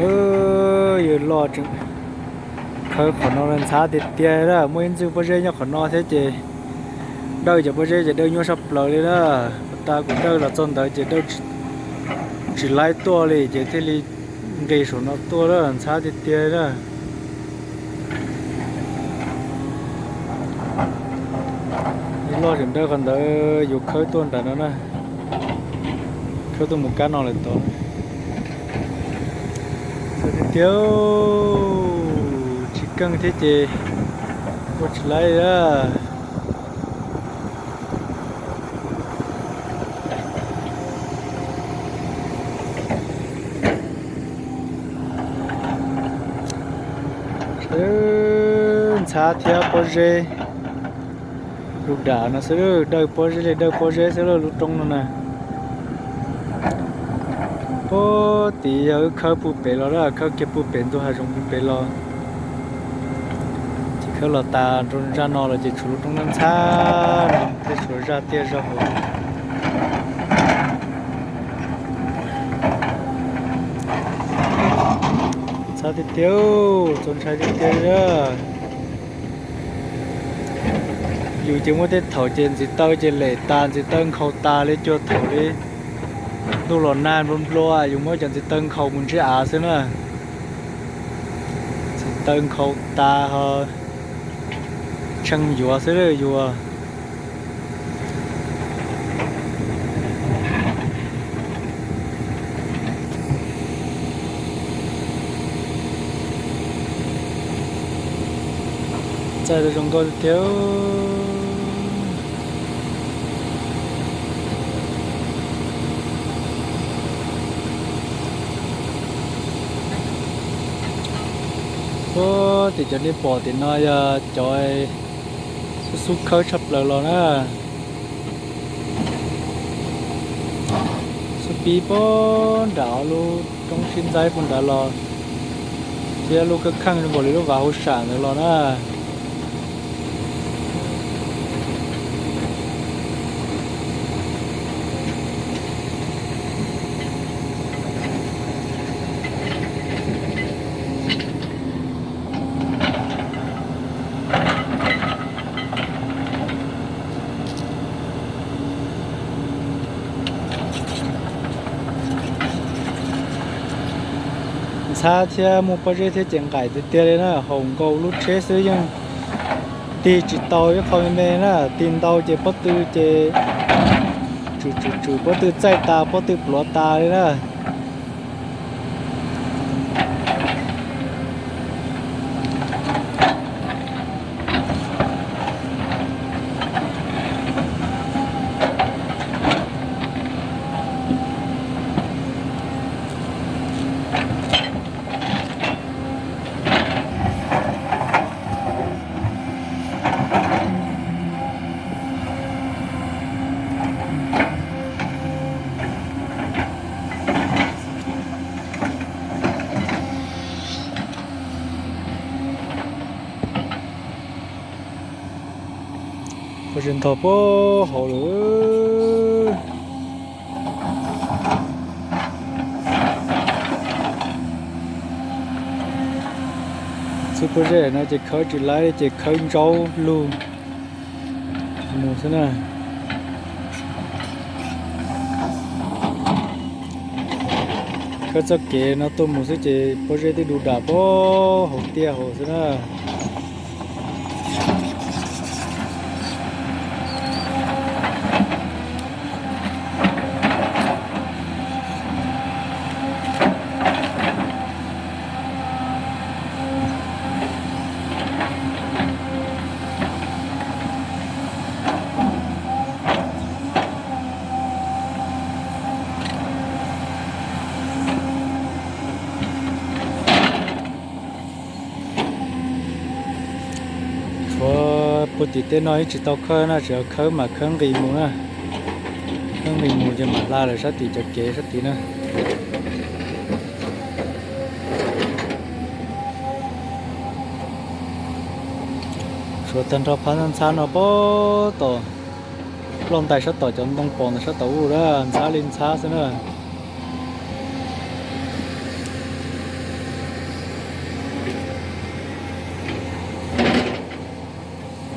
Yawg loj tseem khawb qhov no ntxhab tiag tiag na, muaj ib ntxwg pob zeb nyob qhov no thiab ces dawj cov pob zeb ces dawj nyuaj saj plaws li na. Puag ta kuv dawj los txog ntawd ces dawj tsis laib tuaj li ces thiaj li nqis saum no tuaj na, ntxhab tiag tiag na. Yawg loj tseem dawj qhov ntawd yuav khawb tuaj nram no na, khawb tuaj mus kab no lawm tod. Tiag tiag, tsis keej thiab ces ua tsis laib a. Ntxhab thiab pob zeb, lub dam no xwb, dawj pob zeb li dawj pob zeb xwb lub roob no na. Puag tim yog wb khawb puag pem los na, khawb kiag puag pem ntu hav zoov puag pem los. Ces khawb los tas rau zaj no los ces tshuav lub roob ntxhab no thiab tshuav zaj tiaj zaj hauv. Ntxhab tiag tiag, txaus ntshai tiag tiag li. Yus ces muaj tej thaum ces ntxiv taw ces lem tas, ntxiv taw nkhaus tas li, cuag thaum li ntuj los nag nplua nplua yus muab cov ntxiv taw nkhaus mus ntsib av xwb na. Ntxiv taw nkhaus tas ho tshee yuav xwb yuav. Txaij zoo nkauj tiag. Puag tim cov nej pom tim no yog cov xub xub khawb tshaj plaws los na. Xub pib puag nram lub roob sib ntxaib puag nrad los, thiab lub kawg kheej zoo nkaus li lub vaj hauv sam ntawd los na. Ntxhab thiab muaj pob zeb thiab ces nqaim tiag tiag li na, haum nkaus lub tsheb xwb yeej tig tsis tau ib qho me me na, tig ntau ces pob tw ces tsum tsum tsum pob tw txaij tas pob tw pluav tas li na. Pob zeb ntog puag hauv lawm. Xub pob zeb no ces khawb tsis laib ces khawb ntsaub lug mus xwb na. Khawb txoj kev no tuaj mus xwb ces pob zeb twb du dam puag hauv tiaj hauv xwb na. Tshuav puag tim tej no ib tsis tau khawb na, tseem khawb mas khawb nqis mus na. Khawb nqis mus ces mam hla lawm sab tim cov kev sab tid na. Tshuav tag nrho phab ntxhab no puag tom loj ntais sab tom cov ntoo pos ntawm sab tom ub na, ntxhab li ntxhab xwb na.